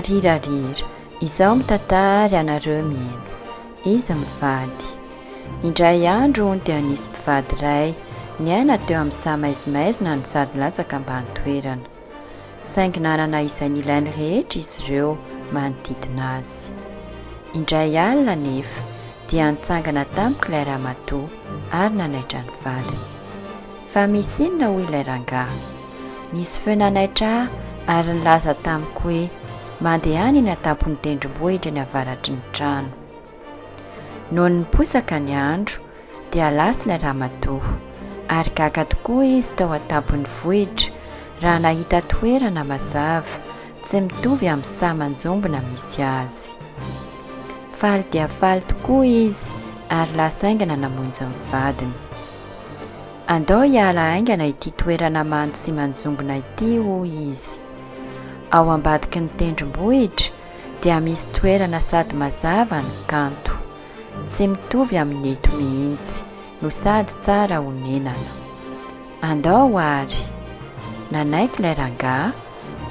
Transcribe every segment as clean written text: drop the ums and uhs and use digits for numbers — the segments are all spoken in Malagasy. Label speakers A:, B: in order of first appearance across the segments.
A: Arirarira, izaho mitantara ianareo mino. Izy mivady. Indray andro hono dia nisy mpivady iray niaina teo amin'ny saha maizimaizina no sady latsaka ambany toerana. Saingy nanana izay nilainy rehetra izy ireo manodidina azy. Indray alina anefa dia nitsangana tampoka ilay ramatoa ary nanaitra ny vadiny. Fa misy inona hoy ilay rangahy? Nisy feo nanaitra ahy ary nilaza tamiko hoe mandehana eny an-tampon'ny tendrombohitra eny avaratry ny trano. Nony niposaka ny andro dia lasa ilay ramatoa ary gaga tokoa izy tao an-tampon'ny vohitra raha nahita toerana mazava tsy mitovy amin'ny saha manjombona misy azy. Faly dia faly tokoa izy ary lasa haingana namonjy ny vadiny. Andao hiala haingana ity toerana mando sy manjombona ity hoy izy. Ao ambadiky ny tendrombohitra dia misy toerana sady mazava no kanto. Tsy mitovy amin'ny eto mihitsy no sady tsara honenana. Andao ary! Nanaiky ilay rangahy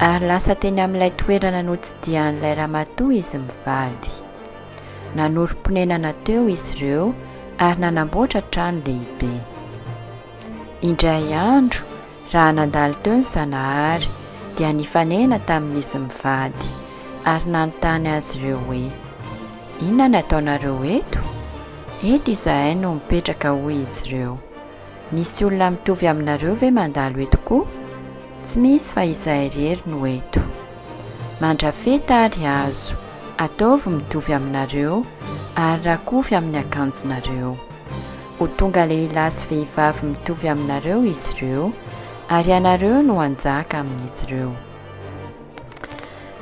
A: ary lasa teny amin'ilay toerana notsidihan'ilay ramatoa izy mivady. Nanorim-ponenana teo izy ireo ary nanamboatra trano lehibe. Indray andro, raha nandalo teo ny Zanahary, dia nifanena tamin'izy mivady ary nanontany azy ireo hoe, Inona ny ataonareo eto? Eto izahay no mipetraka hoy izy ireo. Misy olona mitovy aminareo ve mandalo eto koa? Tsy misy fa izahay irery no eto. Mandrafeta ary hazo, ataovy mitovy aminareo ary rakofy amin'ny akanjonareo. Ho tonga lehilahy sy vehivavy mitovy aminareo izy ireo ary ianareo no hanjaka amin'izy ireo.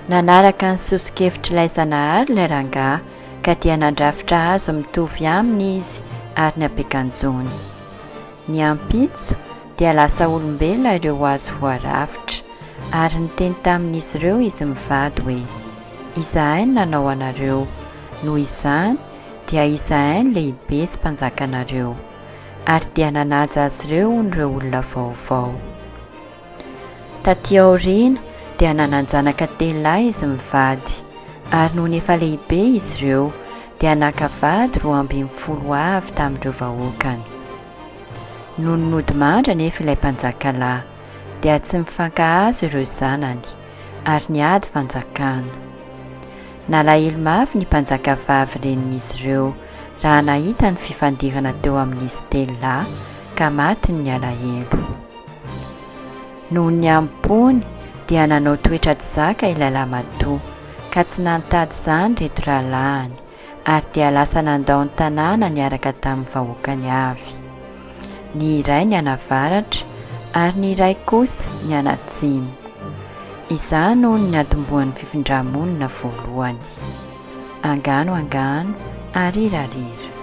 A: Nanaraka ny soso-kevitr'ilay Zanahary ilay rangahy ka dia nandrafitra hazo mitovy aminy izy ary nampikanjoany. Ny ampitso dia lasa olombelona ireo hazo voarafitra ary niteny tamin'izy ireo izy mivady hoe, Izahay no nanao anareo, noho izany dia izahay no lehibe sy mpanjakanareo. Ary dia nanaja azy ireo hono ireo olona vaovao. Taty aoriana dia nanan-janaka telolahy izy mivady, ary nony efa lehibe izy ireo dia naka vady 12 avy tamin'ireo vahoakany. Nony nodimandry anefa ilay mpanjaka lahy, dia tsy nifankahazo ireo zanany, ary niady fanjakana. Nalahelo mafy ny mpanjaka vavy renin'izy ireo raha nahita ny fifandirana teo amin'izy telolahy ka matin'ny alahelo. Noho ny hambom-pony dia nanao toetra tsy zaka ilay lamatoa, ka tsy nantady izany ireto rahalahiny, ary dia lasa nandao ny tanàna niaraka tamin'ny vahoakany avy. Ny iray nianavaratra ary ny iray kosa nianatsimo. Izany hono ny niantombohan'ny fifindra-monina voalohany. Angano angano, arira arira.